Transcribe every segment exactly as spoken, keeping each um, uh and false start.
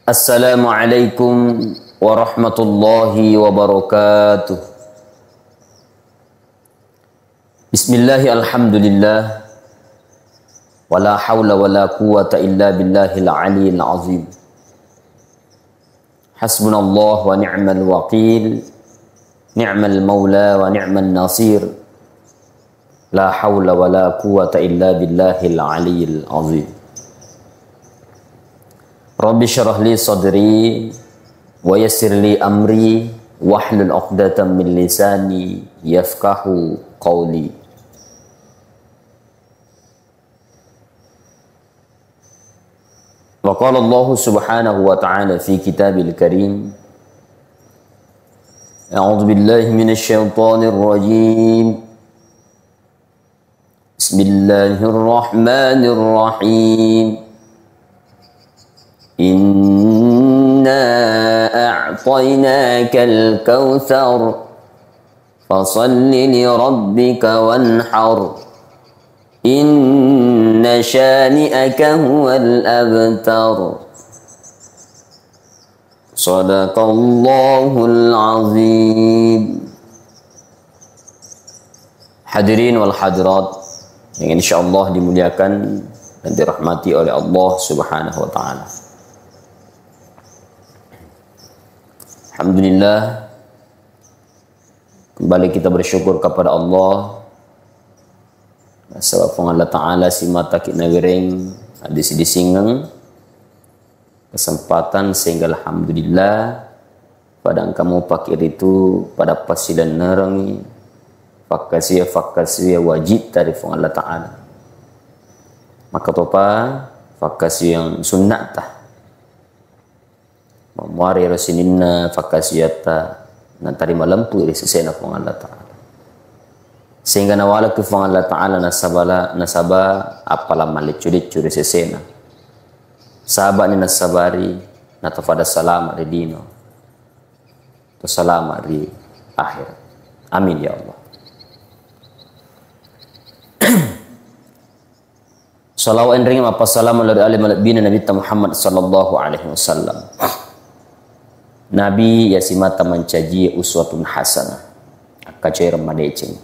Assalamualaikum warahmatullahi wabarakatuh. Bismillah, alhamdulillah. Wala haula wala quwwata illa billahil aliyil azim. Hasbunallah wa ni'mal wakil. Ni'mal maula wa ni'man nasir. La haula wa la quwwata illa billahil aliyil azim. Rabbi syrah li sadri wa yassir li amri wahlul uqdatam min lisani yafqahu qawli. Wa qala Allahu subhanahu wa ta'ala fi kitabil karim. A'udzu billahi minasy syaithanir rajim. Bismillahirrahmanirrahim. Inna a'tainakal kautsar. Fasalli li rabbika wanhar. Inna syani'aka huwal abtar. Sadaqallahul azim. Hadirin wal hadirat yang insyaallah dimuliakan dan dirahmati oleh Allah Subhanahu wa taala. Alhamdulillah, kembali kita bersyukur kepada Allah. Nasaba Puang Allah Ta'ala simata ki nawereng adisi-disingeng kesempatan sehingga alhamdulillah pada engka mupaki ritu pada pasilennerengi fakkasiya-fakkasiya wajib dari Puang Allah Ta'ala. Maka topa fakkasiya yang sunnatta. Mammuariro sininna fakkasiyatta natarima lempu ri sesena Puang Allah Ta'ala. Sehingga nawalaki Puang Allah Ta'ala nasabala, nasaba appalang malleccu-leccu ri sesena. Sabani nasabari, natopada salama ri lino. To salama ri akhirat. Amin ya Allah. Salawat enreng mappasalama lao ri ale malebbina Nabitta Muhammad sallallahu alaihi wasallam. Nabi yasimata mancaji uswatun hasanah. Akkacoereng madeceng.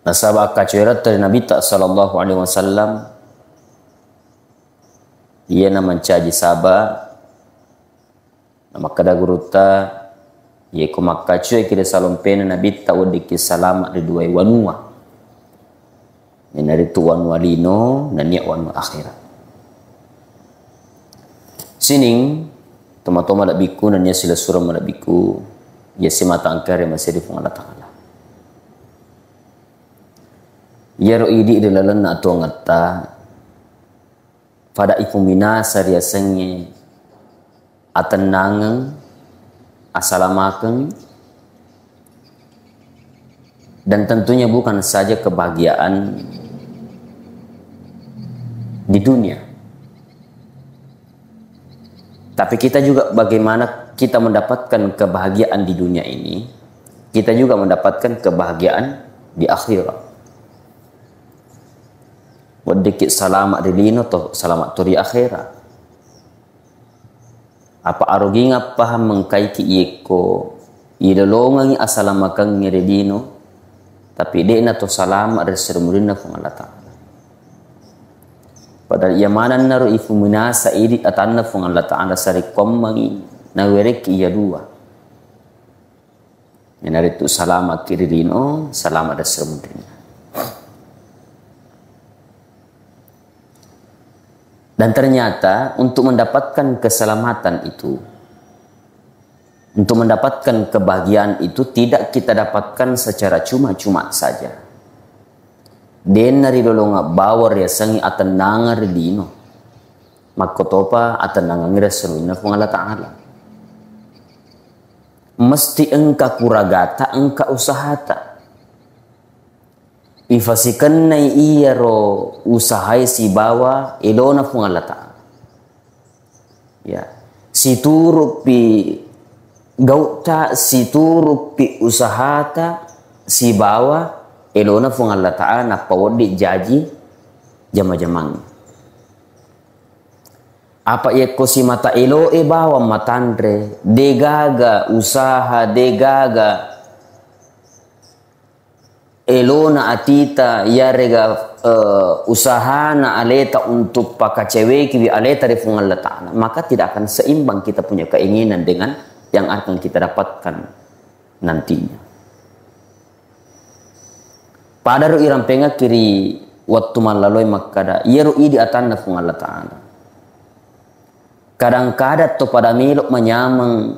Nasaba akkacoeretta ri Nabitta sallallahu alaihi wasallam, iyana mancaji saba. Namakkeda gurutta, yeko makkacoeki ri salompena Nabitta weddikki salama ri duae wanua. Iyanaritu wanua lino nennia wanua akhirat. Sining, toma-toma malebbiku nennia silessureng malebbiku, iya simata engkae ri masiri Puang Allah Ta'ala. Iyaro idi ri lalenna atuangetta, pada ipuminasa riasengnge atennangeng, asalamakeng, dan tentunya bukan saja kebahagiaan di dunia. Tapi kita juga bagaimana kita mendapatkan kebahagiaan di dunia ini, kita juga mendapatkan kebahagiaan di akhirat. Weddikki salama ri lino to, salama to ri akhirat. Apa aruginga paham mengkaiki yekko ilolongengi asalamakengnge ri lino, tapi de'na to salama ri seri murinna Puang Allah Ta'ala. Padahal iya manennaro ifuminasa idi atanna Puang Allah Ta'ala sarekkoammengi nawerekki iya dua. Iyanaritu salama ki ri lino, salama ri seri murinna. Dan ternyata untuk mendapatkan keselamatan itu, untuk mendapatkan kebahagiaan itu tidak kita dapatkan secara cuma-cuma saja. De'na ri lolongeng bawang riasengnge atennangeng ri lino. Makkotopa atennangeng ri seri murinna Puang Allah Ta'ala. Mesti engka kuragata, engka usahata. Ifasikennai iyaro usahae sibawa elona Puang Allah Ta'ala. Ya. Situruppi gau'ta, situruppi usahata sibawa elona Puang Allah Ta'ala nappa wedding jaji jama-jamangnge. Apa yekko simata eloe bawang matanre, degaga usaha, degaga elona atita, iyarega, eh, usahana aleta untuk pakacewekiwi aleta ri Puang Allah Ta'ala, maka tidak akan seimbang kita punya keinginan dengan yang akan kita dapatkan nantinya. Padaro irampengakki ri wettu mallaloe makkada, iyaro idi atanna Puang Allah Ta'ala. Kadang-kadang to pada melo manyameng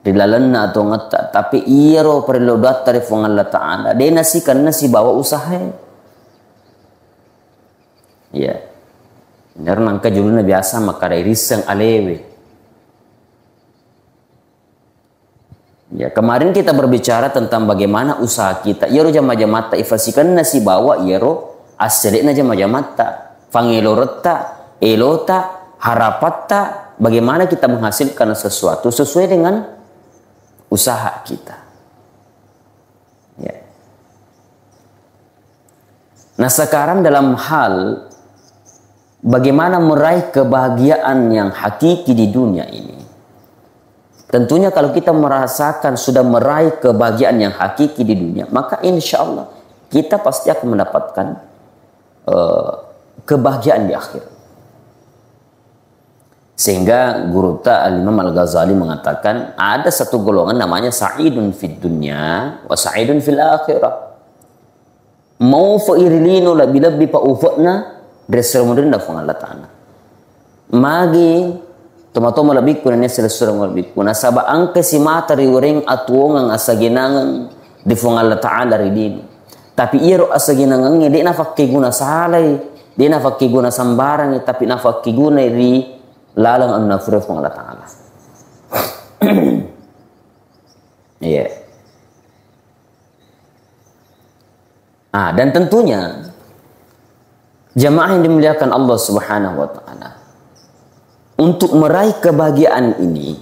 ri lalenna atongetta, tapi iyaro parellu doatta ri Puang Allah Ta'ala, de nasikenna sibawa usahae. Iya. Iyaro nangka julunna biasa makkada irisseng alewe. Ya, kemarin kita berbicara tentang bagaimana usaha kita. Iyaro jama-jamatta ifasikenna sibawa iyaro assele'na jama-jamatta. Fangeloretta, elota, harapatta, bagaimana kita menghasilkan sesuatu sesuai dengan usaha kita. Ya. Nah, sekarang dalam hal bagaimana meraih kebahagiaan yang hakiki di dunia ini. Tentunya kalau kita merasakan sudah meraih kebahagiaan yang hakiki di dunia, maka insya Allah kita pasti akan mendapatkan, eh, kebahagiaan di akhirat. Sehingga gurutta Al-Imam Al-Ghazali mengatakan, ada satu golongan namanya sa'idun fid dunya wa sa'idun fil akhirah. Maufe'i ri lino lebbi-lebbi pa ufe'na ri esso ri munrinna Puang Allah Ta'ala. Magi tomatoa malebbiku nennia silessureng malebbiku. Nasaba engka simata riwereng atuwongeng asagenangeng ri Puang Allah Ta'ala ri lino. Tapi iyaro asagenangengnge de' nafakkeguna salai, de' nafakkeguna sambarangi, tapi nafakkegunai ri laleng anu nafure Puang Allah Ta'ala. Iya. Ah, dan tentunya jamaah yang dimuliakan Allah Subhanahu wa Ta'ala, untuk meraih kebahagiaan ini,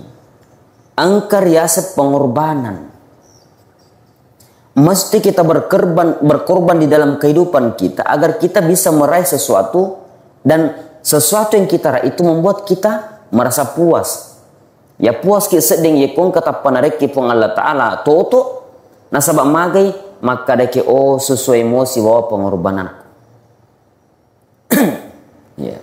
engka riaseng pengorbanan. Mesti kita berkorban, berkorban di dalam kehidupan kita agar kita bisa meraih sesuatu, dan sesuatu yang kita raih itu membuat kita merasa puas. Ya puaski sedding yekko engka tappa narekki Puang Allah Ta'ala toto, nasaba magai makkadaki, oh, sesuai mo sibawa pengorbananku. Ya.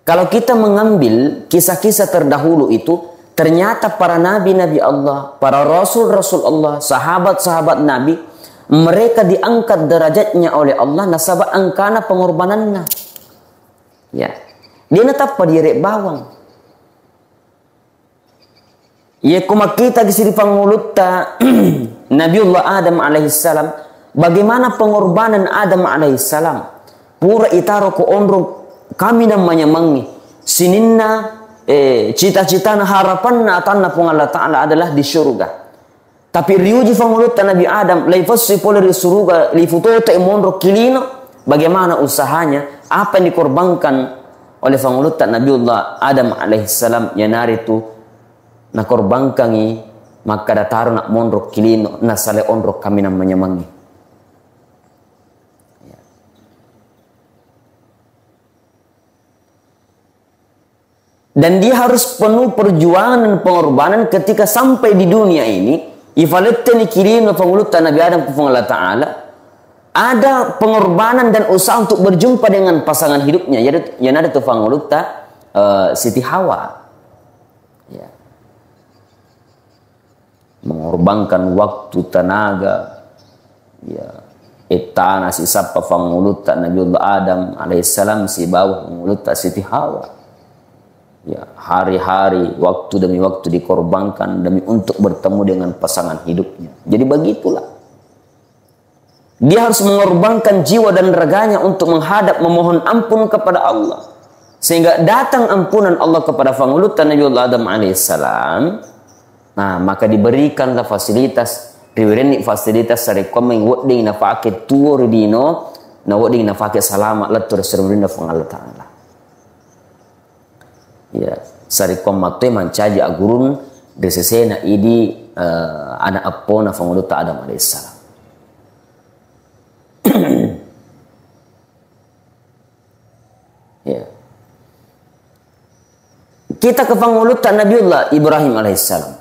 Kalau kita mengambil kisah-kisah terdahulu itu, ternyata para nabi-nabi Allah, para rasul-rasul Allah, sahabat-sahabat Nabi, mereka diangkat derajatnya oleh Allah nasaba engkana pengorbananna. Ya. De' natappa dierek bawang. Yekko makkitaki siri pangulutta Nabiullah Adam alaihissalam, bagaimana pengorbanan Adam alaihissalam? Pura itaro ko onrong kaminang manyamangnge. Sininna, eh, cita-citana, harapanna, atanna Puang Allah Ta'ala adalah di surga. Tapi riuji pangulutta Nabi Adam, leifessui pole ri suruga, lifutoto monro kilino, bagaimana usahanya, apa yang dikorbankan oleh pangulutta Nabiullah Adam alaihissalam, yanaritu nakorbankangi makkada taro nak monro kilino, nasale onro kaminang manyamangi. Dan dia harus penuh perjuangan dan pengorbanan ketika sampai di dunia ini. Ifaletteni kilino pangulutta Nabi Adam ku Puang Allah Ta'ala. Ada pengorbanan dan usaha untuk berjumpa dengan pasangan hidupnya. Yanaritu pangulutta, eh, Siti Hawa. Ya. Mengorbankan waktu, tenaga, ya, ettana sisappa pangulutta Nabiullah Adam alaihissalam sibawa pangulutta Siti Hawa. Ya, hari-hari, waktu demi waktu dikorbankan demi untuk bertemu dengan pasangan hidupnya. Jadi begitulah. Dia harus mengorbankan jiwa dan raganya untuk menghadap memohon ampun kepada Allah. Sehingga datang ampunan Allah kepada pangulutta Nabiullah Adam alaihissalam. Nah, maka diberikanlah fasilitas, riwerenni fasilitas sarekkuammengngi wedding nafake tuo ri lino, na wedding nafake salama lettu ri esso ri munrinna Puang Allah Ta'ala. Ya, sarekkuammengngi mancaji aggurung ri sesena idi, eh, anak eppona pangulutta Adam alaihissalam. Kita ke pangulutta Nabiullah Ibrahim alaihissalam.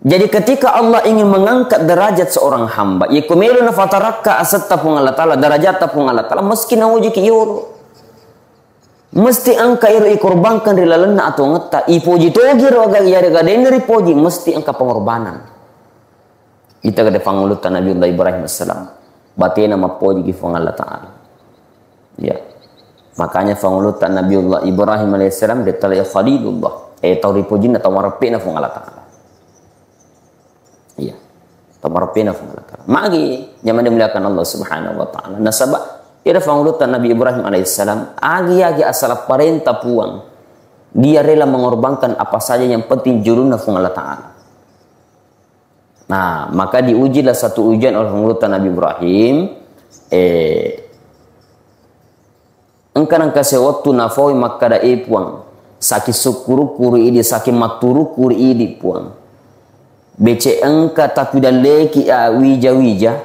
Jadi ketika Allah ingin mengangkat derajat seorang hamba, yekko melo nafatarakka asetta Puang Allah Ta'ala, derajatta Puang Allah Ta'ala, meski naujiki yoro. Mesti engka ero ikorbankan ri lalenna atongetta, ipoji togi ro aga yarega denna ripoji, mesti engka pengorbanan. Ita gede pangulutta Nabiullah Ibrahim alaihissalam. Batena mappoji ki Puang Allah Ta'ala. Ya. Makanya pangulutta Nabiullah Ibrahim alaihissalam, de tala ya Khalilullah. Eh, tau ripojinna, tau mareppena Puang Allah Ta'ala. Iya. Tau mareppena Puang Allah Ta'ala. Magi, nyaman dimuliakan Allah Subhanahu wa Ta'ala. Nasaba, ira pangulutta Nabi Ibrahim alaihissalam, agi-agi asal parenta Puang, dia rela mengorbankan apa saja yang penting julunna Puang Allah Ta'ala. Nah, maka diujilah satu ujian oleh pangulutta Nabi Ibrahim. Eh, engka nengka sewettu nafaui makkada, "E Puang, saking sukkurukku ri idi, saking matturukku ri idi, Puang. Becek engka tapi dalleki a wija-wija,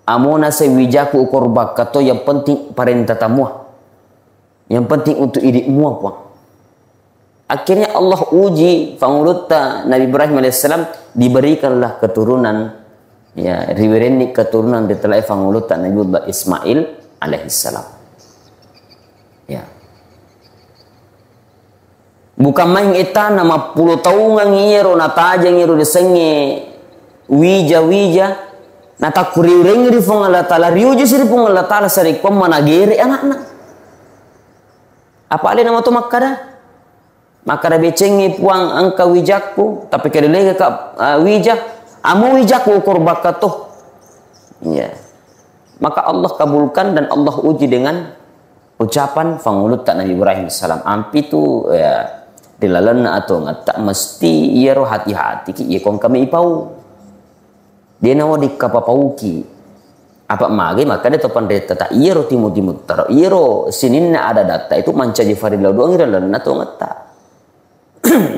amona se wijaku ukorbakka to, yang penting parenta tamua." Yang penting untuk idi mua, Puang. Akhirnya Allah uji pangulutta Nabi Ibrahim alaihissalam, diberikanlah keturunan, ya, riwerenni keturunan ri tellai pangulutta Nabiullah Ismail alaihissalam. Ya. Bukan main etana, mappulo taungang iyaro natajang iyaro disengnge wija-wija, natakkuriurengngi ri Puang Allah Ta'ala, riuji si ri Puang Allah Ta'ala, sarekkuamma nagere anakna. Apa alena mato makkada? Makkada, "Becengngi Puang engka wijakku, tapi keduleke ka, eh, wija, amo wijakku ukorbakka to." Iya. Maka Allah kabulkan dan Allah uji dengan ucapan pangulutta Nabi Ibrahim salam. Ampi tu, ya, di lalenna atongetta mesti iyaro hati-hatiki, iya kong kami ipau. De nawedding kapapauki. Apa mage makkeda to panrita ta, iyaro timu-timuttaro, iyaro sininna ada-adatta itu mancaji farilla doang ri lalenna tongetta.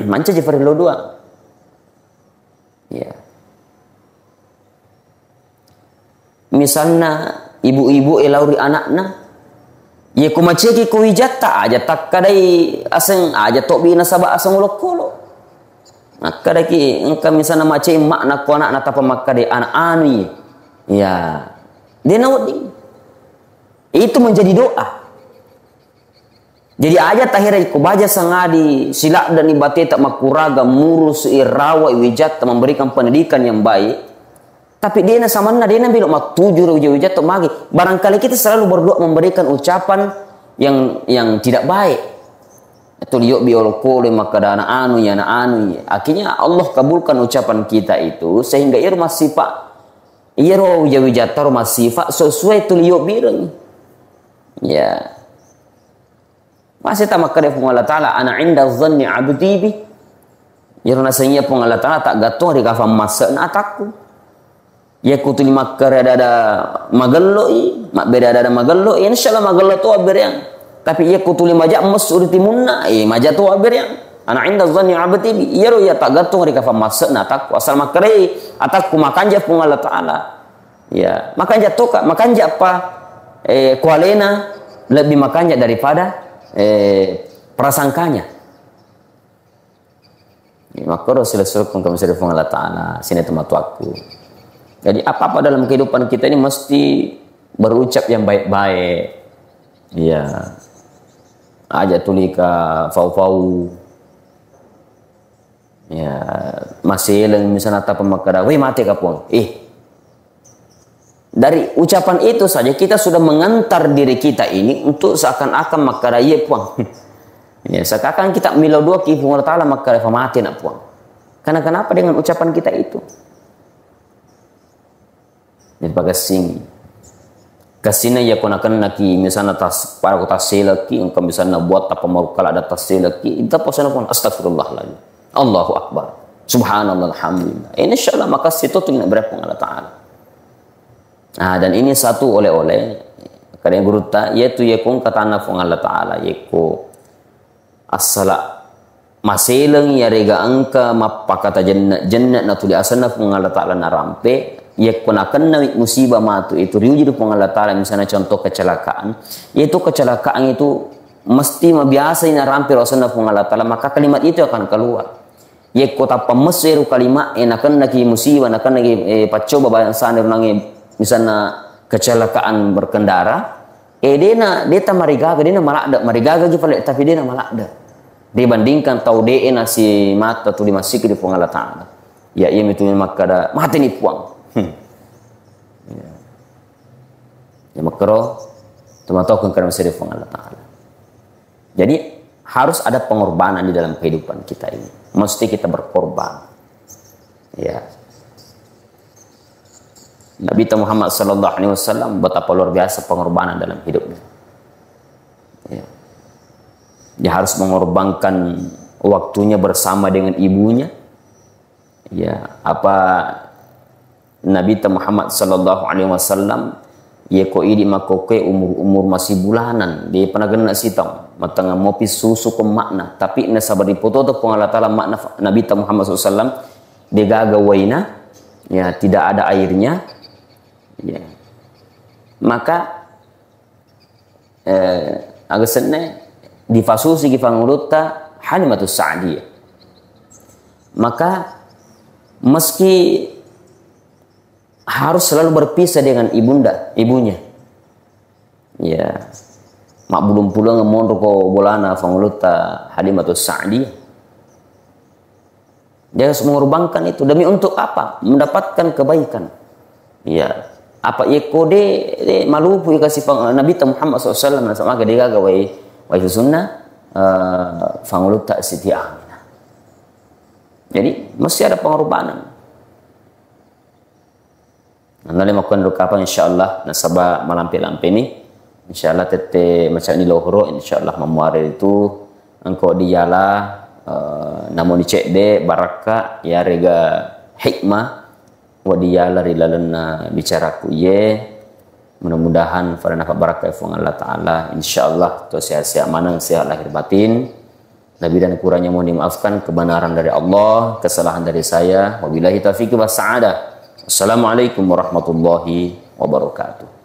Mancaji farilla doang. Ya. Misalna ibu-ibu e lao ri anakna, Yekko maceki ko wijatta, aja takkadai aseng, aja tobbi nasaba aseng olokolo. Makkadaki engka misalna macei makna ko anakna tapa makkadai anak anu iye. Ya, de nawedding. Itu menjadi doa. Jadi aja taherai ko baja sangadi siladdani bateta makkuraga murusui rawai wijatta memberikan pendidikan yang baik. Tapi dena samanna, dena melo mattuju ro wija-wijatta magi. Barangkali kita selalu berdoa memberikan ucapan yang, yang tidak baik. Tuli yobbi olokolo makkada anak anu ya, anak anu ya. Akhirnya Allah kabulkan ucapan kita itu sehingga iyaro massifa, iyaro wija-wijatta ro massifa sesuai tuli yobbi reng. Ya. Masih tamakkeda Puang Allah Ta'ala, "Ana inda zanni abdi bi." Iyaro nasengngi Puang Allah Ta'ala taggattung ri kafang masse'na atakku. Yekko tuli makkeda ada-ada magelloi, mabbeda ada-ada magelloi, insya Allah magello to abbereang. Tapi yekko tuli maja messu ri timunna, eh, maja to abbereang. "Ana inda zanni abdi bi." Iyaro iya taggattung ri kafang masse'na atakku. Asal makkedai atakku makanja Puang Allah Ta'ala. Ya, makanja toka, makanja apa, eh, kualena lebih makanja daripada, eh, prasangkanya. Ya, makkoro silessureng kami siri Puang Allah Ta'ala, sini tematuakku. Jadi apa-apa dalam kehidupan kita ini mesti berucap yang baik-baik. Ya. Aja tulika fau-fau. Ya, maseleng misalna tapa makkada, "Weh, mate ka Puang." Eh. Dari ucapan itu saja kita sudah mengantar diri kita ini untuk seakan-akan makkada, "Iya, Puang." Ya, seakan-akan kita milau dua ki Puang Allah Ta'ala makkada, "Fa mate nak, Puang." Karena kenapa dengan ucapan kita itu? Jadi pakessing. Kessinna iya ko nakennaki misalna tas, pada ko tasselekki, engka misalna buat apa mau kala ada tasselekki, itu apa sana pun astagfirullahaladzim. Allahu Akbar. Subhanallah, alhamdulillah. Ini insya Allah makasih to tuli na berapa Allah Ta'ala. Nah, dan ini satu oleh-oleh. Kadang guru ta, yaitu yakung katana Puang Allah Ta'ala, yeko assala maseleng yarega engka mappakata jenne-, jenne natuli asenna Puang Allah Ta'ala narampe, yekko nakennawi musibah matu itu riuji ri Puang Allah Ta'ala, misalnya contoh kecelakaan, yaitu kecelakaan itu mesti mabiasai narampe ro asenna Puang Allah Ta'ala, maka kalimat itu akan keluar. Yekko tappa messu ero kalimat e, nakennaki musibah, nakennaki, eh, paccoba bangsana ro nange, misalna kecelakaan berkendara, eh, dena, deta marigaga, dena maladde, marigaga gi pale, tapi dena maladde. Dibandingkan tau de e nasi mata tuli massiki di Puang Allah Ta'ala. Ya, iya mitu makkada, "Mateni Puang." Hmm. Ya. Ya, makkero, tematokeng kada masiri Puang Allah Ta'ala. Jadi, harus ada pengorbanan di dalam kehidupan kita ini. Mesti kita berkorban. Ya. Nabi Muhammad sallallahu alaihi wasallam betapa luar biasa pengorbanan dalam hidupnya. Ya. Dia harus mengorbankan waktunya bersama dengan ibunya. Ya, apa Nabi Muhammad sallallahu alaihi wasallam, yeko idi makkokkoe umur-umur masih bulanan, de pernah genna sitaung, matengnga mopi susu ko makna, tapi nasaba ripototo Puang Allah Ta'ala makna Nabi Muhammad sallallahu alaihi wasallam, degaga waina, ya, tidak ada airnya, ya. Maka, eh, aga senna, difasusiki Pangulutta Halimatus Sa'diyah. Maka, meski harus selalu berpisah dengan ibunda, ibunya. Ya, mabbulung-pulung mondoko bolana Pangulutta Halimatus Sa'diyah. Dia harus mengorbankan itu. Demi untuk apa? Mendapatkan kebaikan. Ya. Apa yekko de, de malupu ikasi Nabi Muhammad sallallahu alaihi wasallam, nasaba aga degaga wai, wai susunna, eh, Pangulutta Siti Aminah. Jadi, mesti ada pengorbanan. Nale makkuanro kapang, insyaallah, nasaba malampe-lampeni. Insyaallah tette macani lohoro, insyaallah mamuare itu engko diala, eh, namoni cedde barakka, yarega hikmah, wa diala ri lalenna bicaraku ye. Mudah-mudahan pada nafa barakka Puang Allah Ta'ala. Insyaallah to sehat-sehat maneng, sehat lahir batin. Lebih dan kurangnya mohon dimaafkan, kebenaran dari Allah, kesalahan dari saya. Wabillahi taufiq wa sa'adah. Assalamualaikum warahmatullahi wabarakatuh.